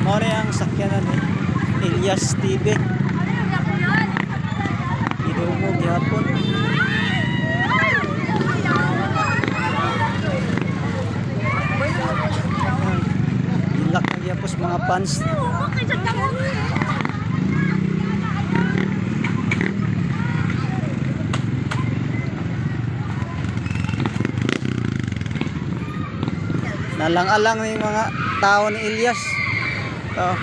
Mao na ang sakyanan ni Elias TV. Gidumog gyapon. Gilak na gyapon sa mga fans. Nalang-alang na yung mga tao ni Elias. Oh.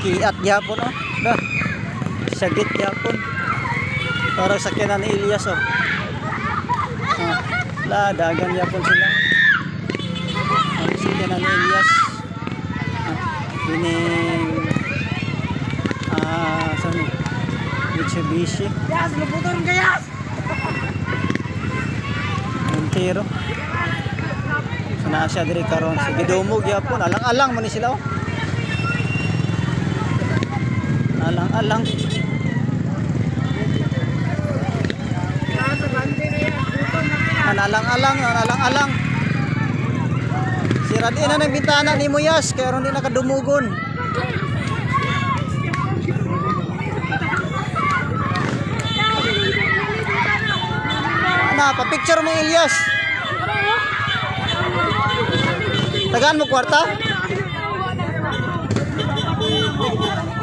Kiat gyapon oh. Dah. Sagit gyapon. Para sakyanan ni Elias oh. Oh. La dagan gyapon sila. Ang sakyanan ni Elias. Ah, kining saan ni? Mitsubishi. Yas, lubuton ka, Yas! Montero. So naa siya diri karon. So gidumog gyapon, alang-alang man ni sila oh. Alang-alang. Alang-alang, alang-alang. Si Radin na ng bintana ni Muyas, kaya ron di nakadumugon. Na, pa-picture mo, Elias. Tagaan mo kwarta?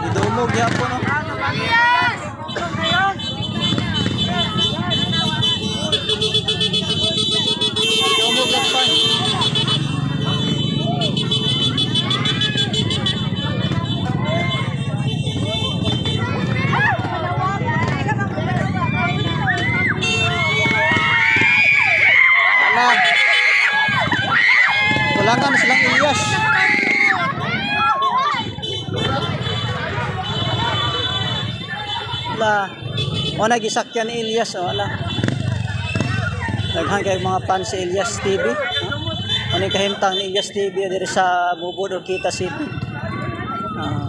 Gidumog gyapon oh. Gidumog lang pa. Ala. Kulangan na silang Elias. La. O nagisakyan ni Elias o ala. Daghan kay mga fans si Elias TV. Ha? Ano yung kahimtang ni Elias TV diri sa Bubod Urquita City. Ah.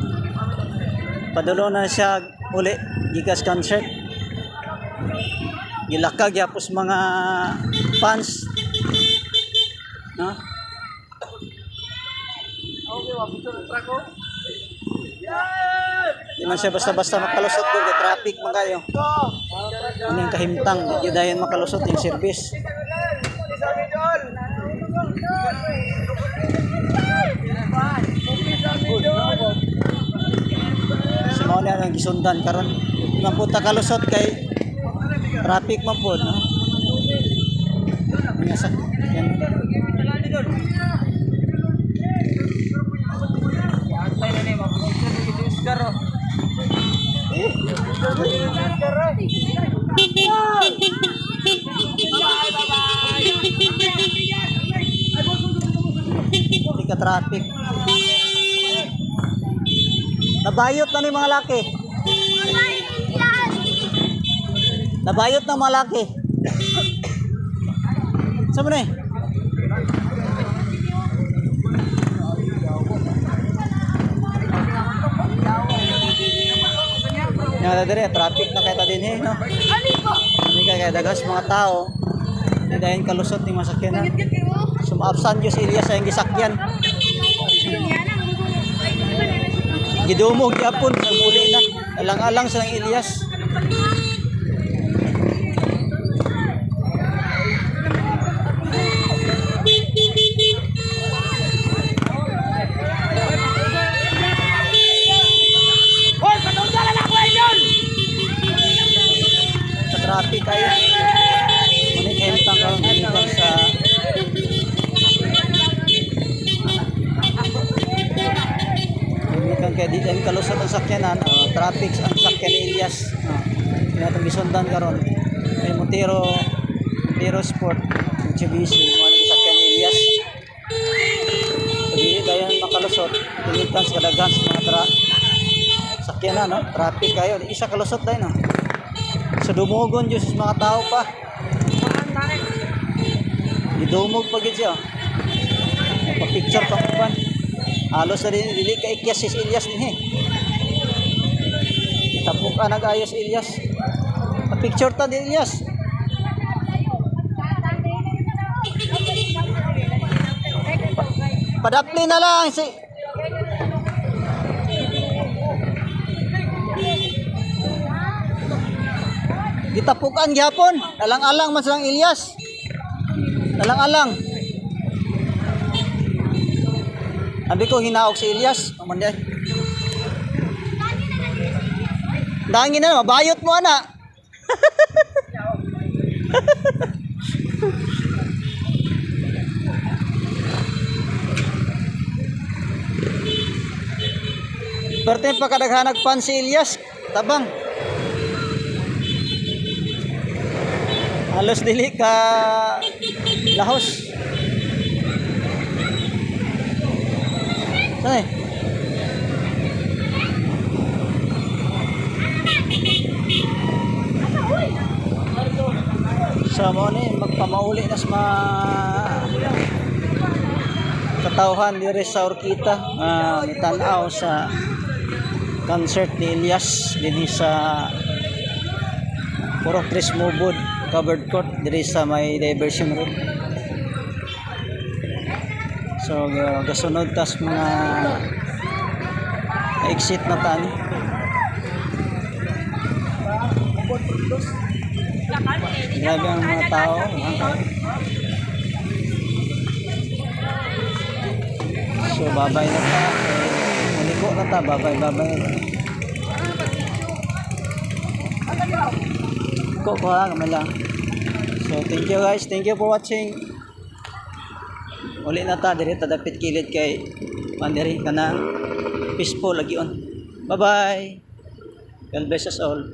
Padulo na siya uli gikas concert. Gilakag yapos mga fans. No? Di man siya basta-basta makalusot doon, kay traffic man kayo. Ano yung kahimtang, di dayon makalusot yung service. Si mao na ang gisundan karon. Di man po ta kalusot kay traffic man po, no? Nga sa yan. Hindi ka traffic. Nabayot na ni mga laki. Nabayot na mga laki. Saan mo na eh? Nga na dire, traffic na kita din eh, no? Hindi kaya kaya dagas mga tao. Hindi dahil kalusot ni masakyan na. Sumabsan Diyos Elias sa iyang gisakyan. Gidumog yapon sa muli na. Alang-alang sa Elias. Hoy, patunggalan ako, idol! Sa traffic kayo. Muna kahimtang karon ginikan sa ginikan kay di ang kalusot ang sakyanan, oh, traffic ang sakyan ni Elias. Oh, kinatong gisundan karon. May Montero, Montero Sport, Mitsubishi, mo ni sakyan ni Elias. So, dili dayon makalusot, ginikan sa kadaghan sa mga sakyanan, no? Traffic kayo. Isa kalusot dayon, no? So dumugon Diyos sa mga tao pa. Gidumog pa gid siya. Pa-picture pa kuan. Halos na din dili ka ikyas si Elias din eh. Tapok ka nag-ayos Elias. Pa-picture ta din Elias. Padapli na lang si Gitapukan gyapon. Alang-alang man silang Elias. Alang-alang. Abi ko hinaog si Elias. Aman di. Dangin na, mabayot mo ana. Perte pa kadaghanag pan si Elias. Tabang. Halos dili ka lahos. Saan eh? Sa mo ni magpamauli na sa mga katawhan diri sa Orkita tan-aw sa concert ni Elias dinhi sa Purok Tres Mubod covered court diri sa may diversion road. So gasunod tas mga exit na tani. Grabe ang mga tao. So babay na ta. Muliko na ta, babay babay na ta. Ko ko ha, gamay lang. So thank you guys, thank you for watching. Uli na ta diri ta dapit kilid kay pandiri kana peaceful lagi on. Bye bye. God bless us all.